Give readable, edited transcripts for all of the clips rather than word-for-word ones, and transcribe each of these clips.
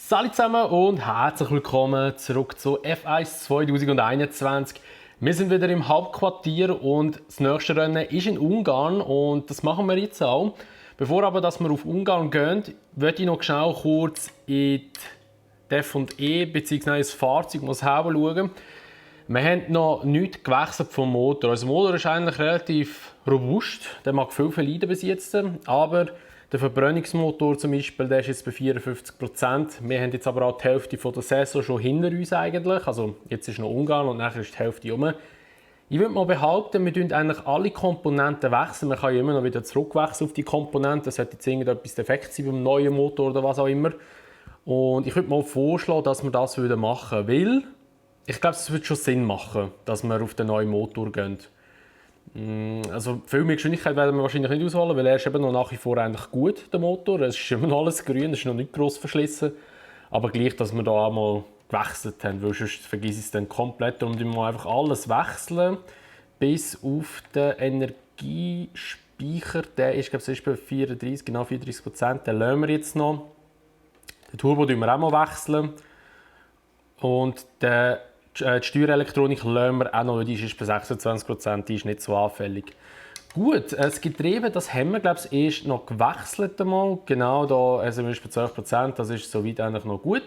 Salut zusammen und herzlich willkommen zurück zu F1 2021. Wir sind wieder im Hauptquartier und das nächste Rennen ist in Ungarn und das machen wir jetzt auch. Bevor aber dass wir auf Ungarn gehen, möchte ich noch schnell kurz in die F&E bzw. das Fahrzeug schauen. Wir haben noch nichts gewechselt vom Motor. Also der Motor ist eigentlich relativ robust, der mag viel leiden bis jetzt, aber der Verbrennungsmotor zum Beispiel, der ist jetzt bei 54%. Wir haben jetzt aber auch die Hälfte von der Saison schon hinter uns eigentlich. Also jetzt ist noch Ungarn und nachher ist die Hälfte rum. Ich würde mal behaupten, wir wechseln eigentlich alle Komponenten wechseln. Man kann ja immer noch wieder zurückwechseln auf die Komponenten. Es sollte jetzt irgendetwas defekt sein beim neuen Motor oder was auch immer. Und ich würde mal vorschlagen, dass wir das machen würden, weil ich glaube, es würde schon Sinn machen, dass wir auf den neuen Motor gehen. Also viel mehr Geschwindigkeit werden wir wahrscheinlich nicht ausholen, weil er ist eben noch nach wie vor eigentlich gut, der Motor. Es ist immer noch alles grün, es ist noch nicht gross verschlissen. Aber gleich, dass wir da einmal gewechselt haben, weil sonst vergiss ich es dann komplett. Und wir einfach alles wechseln, bis auf den Energiespeicher. Der ist, glaube ich, bei 34, genau 34%. Den lassen wir jetzt noch. Den Turbo wechseln wir auch mal wechseln. Und die Steuerelektronik lassen wir auch noch, die ist bei 26%, die ist nicht so anfällig. Gut, das Getriebe, das haben wir, glaube ich, erst noch gewechselt einmal. Genau, da sind wir bei 12%, das ist soweit eigentlich noch gut.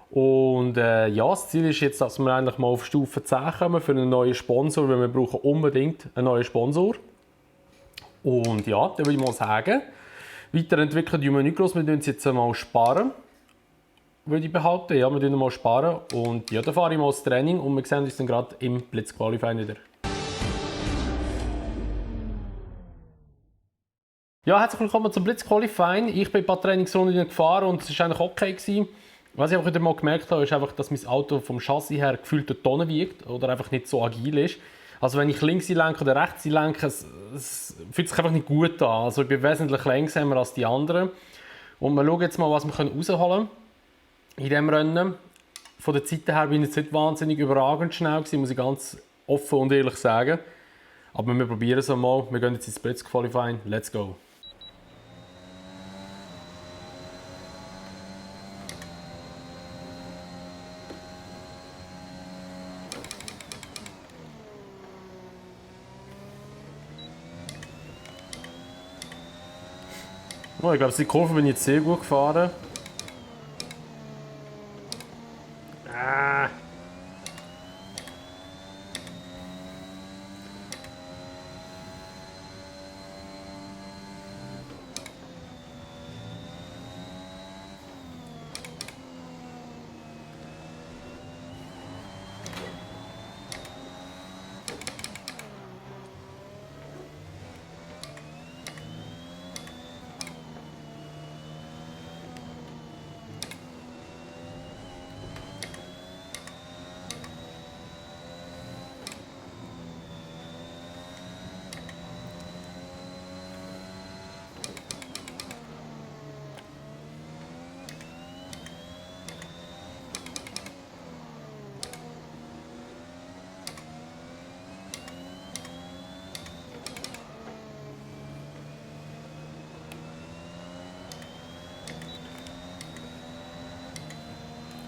Und ja, das Ziel ist jetzt, dass wir eigentlich mal auf Stufe 10 kommen für einen neuen Sponsor, weil wir brauchen unbedingt einen neuen Sponsor. Und ja, dann würde ich mal sagen, weiterentwickeln tun wir nicht groß, wir tun es jetzt mal sparen. Würde ich behaupten, ja, wir sparen mal sparen. Und ja, dann fahre ich mal das Training und wir sehen uns dann gerade im Blitzqualifying wieder. Ja, herzlich willkommen zum Blitzqualifying. Ich bin ein paar Trainingsrunden gefahren und es war eigentlich okay gewesen. Was ich auch wieder mal gemerkt habe, ist einfach, dass mein Auto vom Chassis her gefühlt eine Tonne wiegt oder einfach nicht so agil ist. Also wenn ich links lenke oder rechts lenke, es fühlt sich einfach nicht gut an. Also ich bin wesentlich langsamer als die anderen. Und wir schauen jetzt mal, was wir rausholen können in diesem Rennen. Von der Zeit her bin ich jetzt nicht wahnsinnig überragend schnell gewesen, muss ich ganz offen und ehrlich sagen. Aber wir probieren es einmal. Wir gehen jetzt ins Blitzqualifying. Let's go! Oh, ich glaube, die Kurve bin ich jetzt sehr gut gefahren.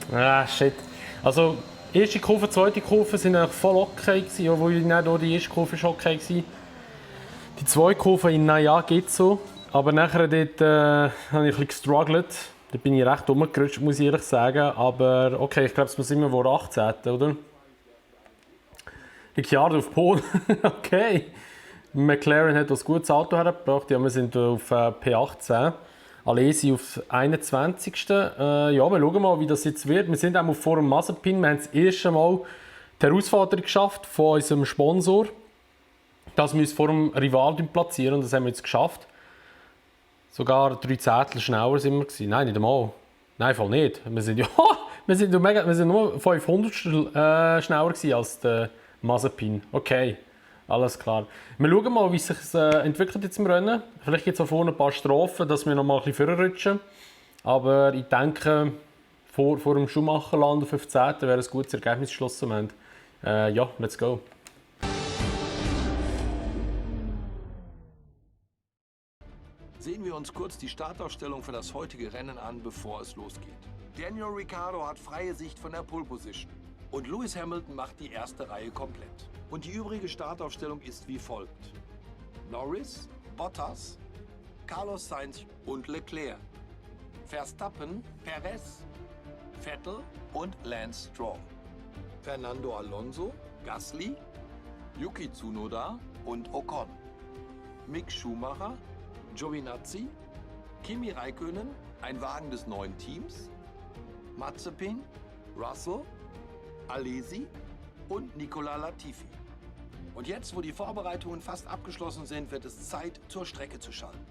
Ah, shit. Also, erste Kurve, zweite Kurve sind eigentlich voll okay gewesen, obwohl nicht nur die erste Kurve schon okay war. Die zweite Kurve, naja, geht so. Aber nachher dort, habe ich ein bisschen gestruggelt. Da bin ich recht rumgerutscht, muss ich ehrlich sagen. Aber okay, ich glaube, wir sind immer vor 18, oder? Ricciardo auf Pole. Okay. McLaren hat ein gutes Auto hergebracht. Ja, wir sind auf P18. Alesi auf 21. Ja, wir schauen mal, wie das jetzt wird. Wir sind auch vor dem Mazepin. Wir haben das erste Mal die Herausforderung geschafft von unserem Sponsor, dass wir uns vor dem Rival platzieren. Das haben wir jetzt geschafft. Sogar 3 Zehntel schneller sind wir gewesen. Nein, nicht einmal. Nein, voll nicht. Wir sind, ja, wir sind nur 500 schneller gewesen als der Mazepin. Okay. Alles klar. Wir schauen mal, wie es sich entwickelt jetzt im Rennen. Vielleicht gibt es auch vorne ein paar Strafen, dass wir noch mal ein bisschen vorrutschen. Aber ich denke, vor dem Schumacherland auf 15. wäre ein gutes Ergebnis schlussendlich. Ja, let's go. Sehen wir uns kurz die Startaufstellung für das heutige Rennen an, bevor es losgeht. Daniel Ricciardo hat freie Sicht von der Pole Position. Und Lewis Hamilton macht die erste Reihe komplett. Und die übrige Startaufstellung ist wie folgt: Norris, Bottas, Carlos Sainz und Leclerc. Verstappen, Perez, Vettel und Lance Stroll. Fernando Alonso, Gasly, Yuki Tsunoda und Ocon. Mick Schumacher, Giovinazzi, Kimi Räikkönen, ein Wagen des neuen Teams, Mazepin, Russell, Alesi und Nicolas Latifi. Und jetzt, wo die Vorbereitungen fast abgeschlossen sind, wird es Zeit, zur Strecke zu schalten.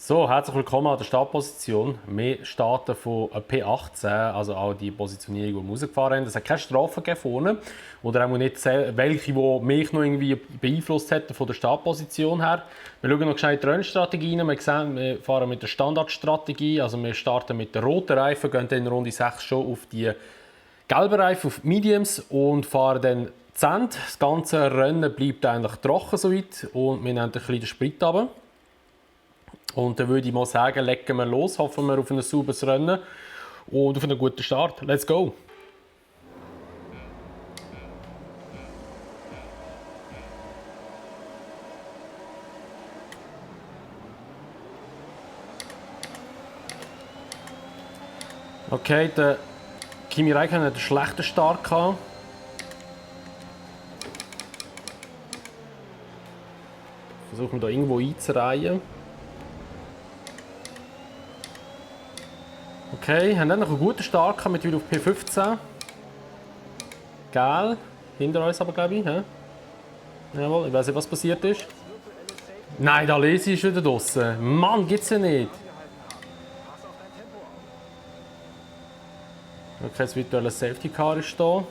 So, herzlich willkommen an der Startposition. Wir starten von P18, also auch die Positionierung, die wir rausgefahren haben. Es hat keine Strafe gegeben vorne. Oder auch nicht welche, die mich noch irgendwie beeinflusst hätten von der Startposition her. Wir schauen noch gescheit die Rennstrategie rein. Wir fahren mit der Standardstrategie. Also wir starten mit den roten Reifen, gehen dann in Runde 6 schon auf die gelben Reifen, auf Mediums und fahren dann zu Ende. Das ganze Rennen bleibt eigentlich trocken soweit und wir nehmen ein bisschen den Sprit runter. Und dann würde ich mal sagen, legen wir los, hoffen wir auf ein sauberes Rennen und auf einen guten Start. Let's go! Okay, der Kimi Räikkönen hat einen schlechten Start gehabt. Versuchen wir da irgendwo einzureihen. Okay, haben dann noch einen guten Start gehabt, mit wieder auf P15. Geil. Hinter uns aber, glaube ich. He? Jawohl, ich weiß nicht, was passiert ist. Nein, der Alesi ist wieder draußen. Mann, gibt's ja nicht. Okay, das virtuelle Safety Car ist da.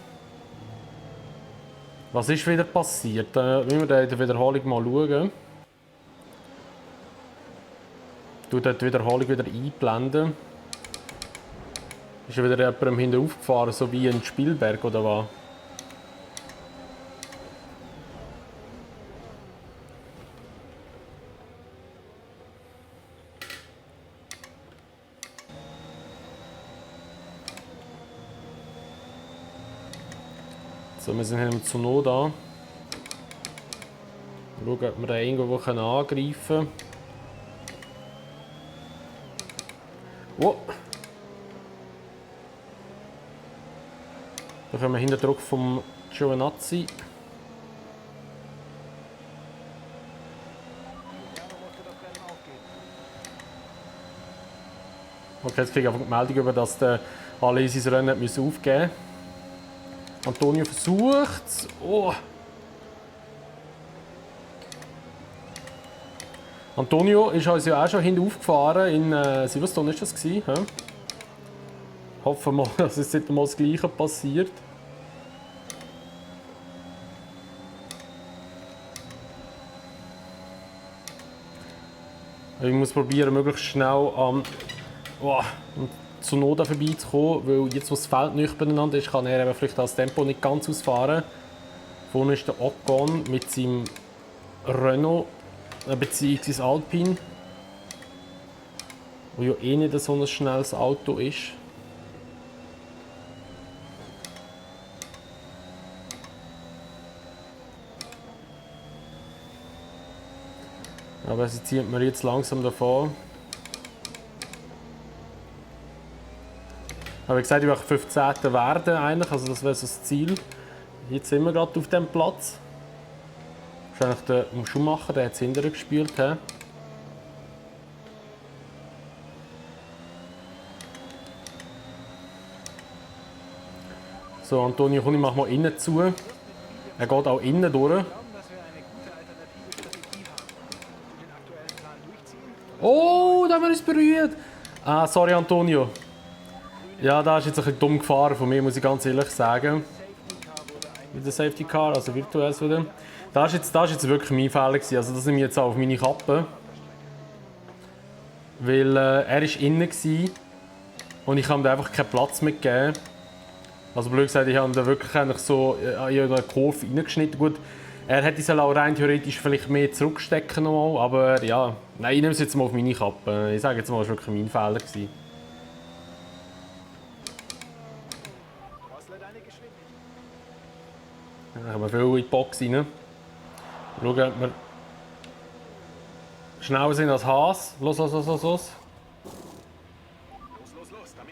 Was ist wieder passiert? Müssen wir in der Wiederholung mal schauen. Ich tue die Wiederholung wieder einblenden. Ist ja wieder jemandem hinten aufgefahren, so wie ein Spielberg oder was? So, wir sind hier mit Tsunoda. Schauen, ob wir den irgendwo angreifen können. Oh. Da kommen wir hinter Druck vom Giovinazzi. Okay, jetzt kriege ich einfach die Meldung über, dass der Alesi sein Rennen aufgeben musste. Antonio versucht es. Oh. Antonio ist uns ja auch schon hinten aufgefahren. In Silverstone war das. Hoffen wir, dass es jetzt mal das Gleiche passiert. Ich muss probieren, möglichst schnell an Tsunoda vorbeizukommen, weil jetzt, wo das Feld nicht beieinander ist, kann er vielleicht das Tempo nicht ganz ausfahren. Vorne ist der Ocon mit seinem Renault bzw. Alpine, wo ja eh nicht so ein schnelles Auto ist. Aber sie zieht mir jetzt langsam davon. Aber wie gesagt, ich möchte 15. werden eigentlich, also das wäre so das Ziel. Jetzt sind wir gerade auf dem Platz. Wahrscheinlich der Schumacher, der hat es hinterher gespielt. He? So, Antonio, komm, ich mach mal innen zu. Er geht auch innen durch. Oh, da haben wir uns berührt. Ah, sorry, Antonio. Ja, da ist jetzt ein bisschen dumm gefahren von mir, muss ich ganz ehrlich sagen. Mit der Safety Car, also virtuell wieder. Das war jetzt wirklich mein Fehler gewesen. Also das nehme ich jetzt auch auf meine Kappe. Weil er war innen und ich habe ihm einfach keinen Platz mehr gegeben. Also blöd gesagt, ich habe ihn wirklich so in eine Kurve reingeschnitten. Gut, Er hätte es auch rein theoretisch vielleicht mehr zurückstecken noch, aber ja, nein, ich nehme es jetzt mal auf meine Kappe. Ich sage jetzt mal, es war wirklich mein Fehler gewesen. Dann haben wir viel in die Box rein. Schauen, ob wir schneller sind als Haas. Los. Los, damit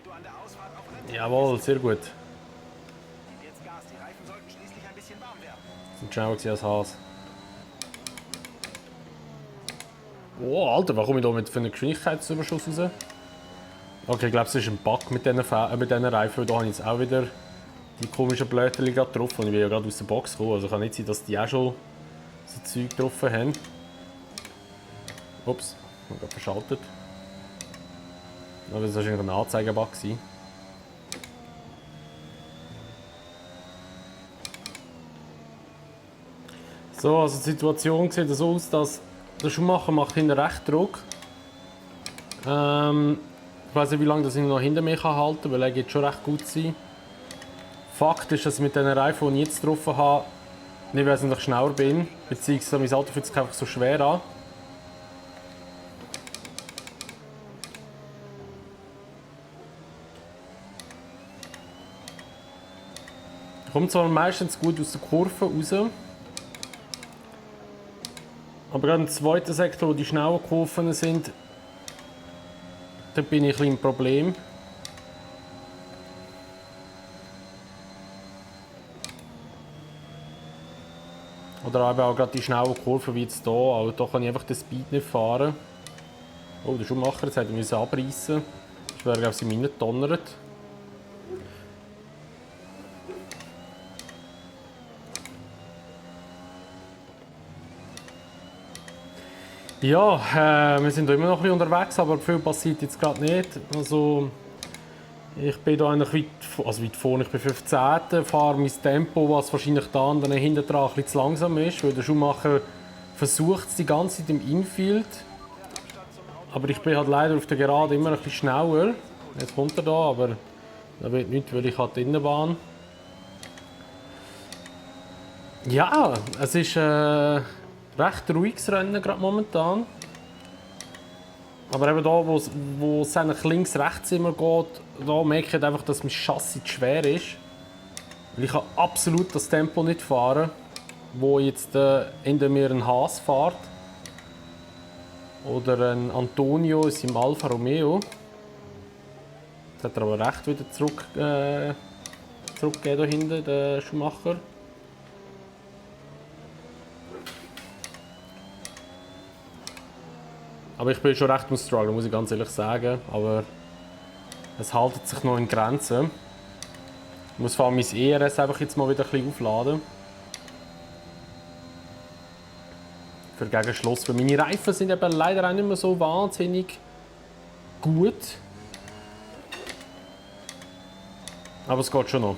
du an der Ausfahrt auf Rennen Jawohl, sehr gut. gib jetzt Gas. Die Reifen sollten schließlich ein bisschen warm werden. Sind schneller gewesen als Haas. Oh, Alter, was komme ich da mit für einen Geschwindigkeitsüberschuss raus? Okay, ich glaube, es ist ein Bug mit diesen Reifen. Da habe ich jetzt auch wieder die komischen Blätter getroffen. Und ich bin ja gerade aus der Box gekommen. Also kann nicht sein, dass die auch schon so Zeug getroffen haben. Ups, ich habe gerade verschaltet. Aber das war wahrscheinlich ein Anzeigebug. So, also die Situation sieht so aus, dass der Schumacher macht hinten recht Druck. Ich weiß nicht, wie lange ich ihn noch hinter mir halten kann, weil er geht schon recht gut sein. Fakt ist, dass ich mit den Reifen, die ich jetzt getroffen habe, nicht wesentlich schneller bin. Beziehungsweise mein Auto fühlt sich einfach so schwer an. Ich komme zwar meistens gut aus der Kurve raus. Aber gerade im zweiten Sektor, wo die schnellen Kurven sind, da bin ich ein bisschen im Problem. Oder eben auch gerade die schnellen Kurven wie jetzt hier, aber da kann ich einfach den Speed nicht fahren. Oh, der Schuhmacher, jetzt hätte ich abreißen. Das wäre, glaube ich, in meinen donnert. Ja, wir sind immer noch ein bisschen unterwegs, aber viel passiert jetzt gerade nicht. Also, ich bin da eigentlich weit vorne, ich bin 15. Fahre mein Tempo, was wahrscheinlich da dann hinten dran ein bisschen zu langsam ist, weil der Schuhmacher versucht es die ganze Zeit im Infield. Aber ich bin halt leider auf der Gerade immer ein bisschen schneller. Jetzt kommt er da, aber das wird nichts, weil ich halt die Innenbahn. Ja, es ist recht ruhiges Rennen gerade momentan. Aber eben da, wo es eigentlich links-rechts immer geht, da merke ich einfach, dass mein Chassis zu schwer ist. Weil ich kann absolut das Tempo nicht fahren, wo jetzt hinter mir ein Haas fährt. Oder ein Antonio in seinem Alfa Romeo. Jetzt hat er aber recht wieder zurückgegeben da hinten, der Schuhmacher. Aber ich bin schon recht am Struggle, muss ich ganz ehrlich sagen. Aber es hält sich noch in Grenzen. Ich muss vor allem mein ERS einfach jetzt mal wieder ein bisschen aufladen. Für Gegenschluss. Weil meine Reifen sind eben leider auch nicht mehr so wahnsinnig gut. Aber es geht schon noch.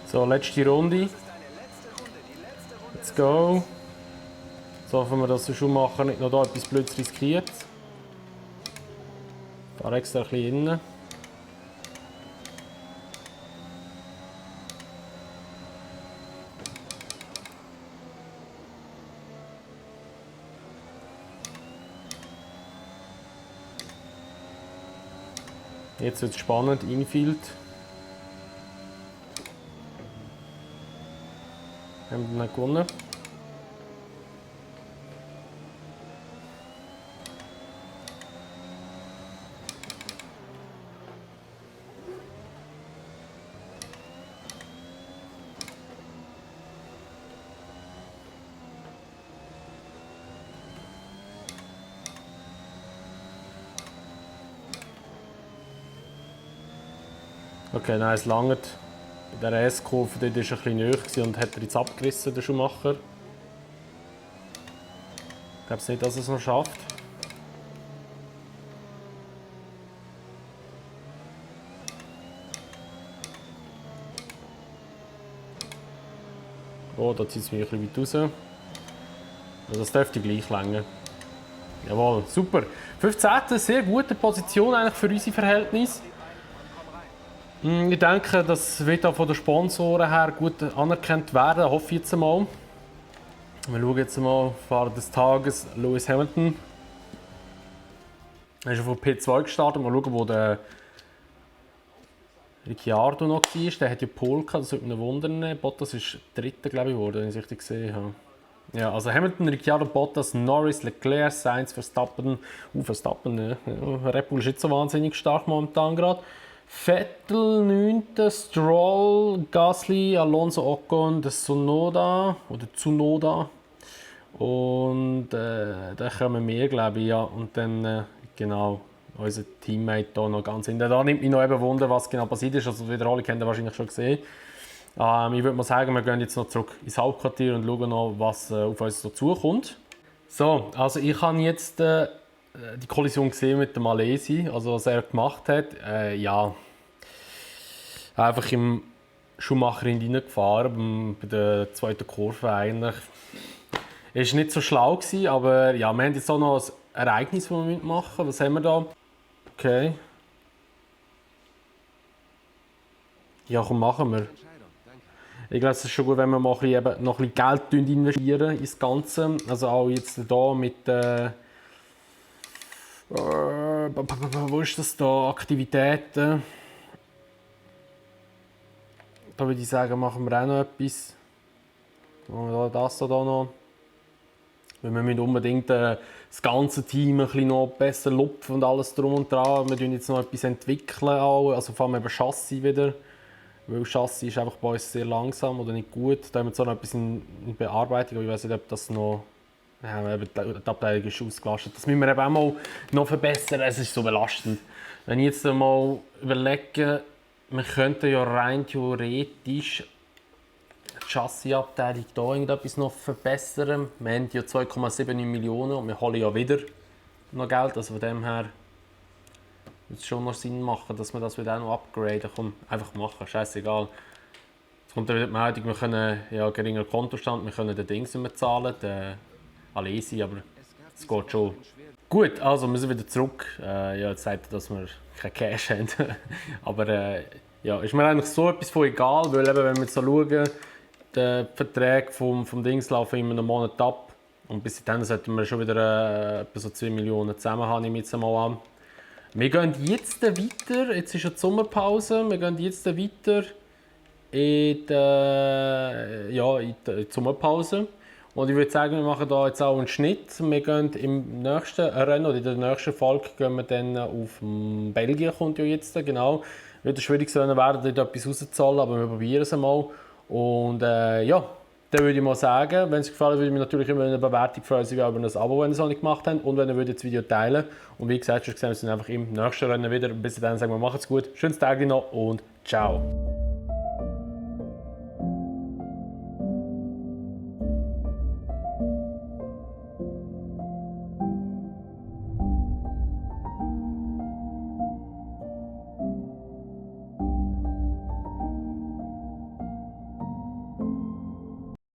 So, letzte Runde. Let's go. So hoffen wir, dass der Schuhmacher nicht noch da etwas Blödes riskiert. Ich fahre extra ein bisschen rein. Jetzt wird es spannend, Infield. Haben wir nicht gewonnen. Okay, nein, es langt. Bei der S-Kurve war er ein bisschen näher und hat er jetzt abgerissen, der Schuhmacher. Ich glaube nicht, dass er es noch schafft. Oh, da zieht es mich ein bisschen weit raus. Also das dürfte gleich länger. Jawohl, super. 15. Sehr gute Position eigentlich für unsere Verhältnisse. Ich denke, das wird auch von den Sponsoren her gut anerkannt werden, hoffe ich jetzt mal. Wir schauen jetzt mal, Fahrer des Tages, Lewis Hamilton. Er ist auf P2 gestartet, mal schauen, wo der Ricciardo noch war. Der hat ja Pole gehabt, das würde mich wundern. Bottas ist Dritter, glaube ich, geworden, wenn ich es richtig gesehen habe. Ja, also Hamilton, Ricciardo, Bottas, Norris, Leclerc, Sainz, Verstappen. Verstappen, ja. Red Bull ist nicht so wahnsinnig stark momentan gerade. Vettel 9., Stroll, Gasly, Alonso, Ocon, Tsunoda und dann kommen wir, glaube ich, ja. Und dann, genau, unser Teammate hier noch ganz hinten. Da nimmt mich noch eben Wunder, was genau passiert ist. Also die Wiederholung habt ihr wahrscheinlich schon gesehen. Ich würde mal sagen, wir gehen jetzt noch zurück ins Hauptquartier und schauen noch, was auf uns so zukommt. So, also ich habe jetzt die Kollision gesehen mit dem Alesi, also was er gemacht hat. Ja, einfach im Schumacher reingefahren, bei der zweiten Kurve eigentlich. Es war nicht so schlau, aber ja, wir haben jetzt auch noch ein Ereignis, das wir mitmachen. Was haben wir da? Okay. Ja, komm, machen wir. Ich glaube, es ist schon gut, wenn wir mal noch ein bisschen Geld investieren ins Ganze. Also auch jetzt hier mit wo ist das da? Aktivitäten. Da würde ich sagen, machen wir auch noch etwas. Das hier noch. Weil wir müssen unbedingt das ganze Team ein bisschen noch besser lupfen und alles drum und dran. Wir entwickeln jetzt noch etwas entwickeln, also vor allem eben Chassis wieder. Weil Chassis ist einfach bei uns sehr langsam oder nicht gut. Da haben wir zwar noch etwas in Bearbeitung, aber ich weiß nicht, ob das noch... Ja, die Abteilung ist ausgelastet. Das müssen wir eben auch mal noch verbessern. Es ist so belastend. Wenn ich jetzt mal überlege, wir könnten ja rein theoretisch die Chassisabteilung hier irgendetwas noch verbessern. Wir haben ja 2,79 Millionen und wir holen ja wieder noch Geld. Also von dem her würde es schon noch Sinn machen, dass wir das wieder auch noch upgraden. Komm, einfach machen, scheißegal. Jetzt kommt dann wieder die Meldung, wir können ja geringer Kontostand, wir können den Dings nicht mehr zahlen, den Alesi, aber es geht schon. Gut, also wir sind wieder zurück. Ja, jetzt sagt er, dass wir kein Cash haben. Aber ja, ist mir eigentlich so etwas von egal, weil eben, wenn wir jetzt so schauen, die Verträge vom Dings laufen immer einen Monat ab. Und bis dahin sollten wir schon wieder etwa so 2 Millionen zusammen haben, nehme ich jetzt mal an. Wir gehen jetzt weiter, jetzt ist ja die Sommerpause, wir gehen jetzt weiter in die Sommerpause. Und ich würde sagen, wir machen hier jetzt auch einen Schnitt. Wir gehen im nächsten Rennen oder in der nächsten Folge gehen wir dann auf Belgien, kommt ja jetzt, genau. Wird ein schwieriges Rennen werden, dort etwas rauszuzahlen, aber wir probieren es einmal. Und ja, dann würde ich mal sagen, wenn es gefallen würde ich mich natürlich immer eine Bewertung freuen, wie über ein Abo, wenn ihr es noch nicht gemacht habt. Und wenn ihr das Video teilen. Und wie gesagt, schon gesehen, wir sind einfach im nächsten Rennen wieder. Bis dahin sagen wir, macht's gut, schönes Tag noch und ciao.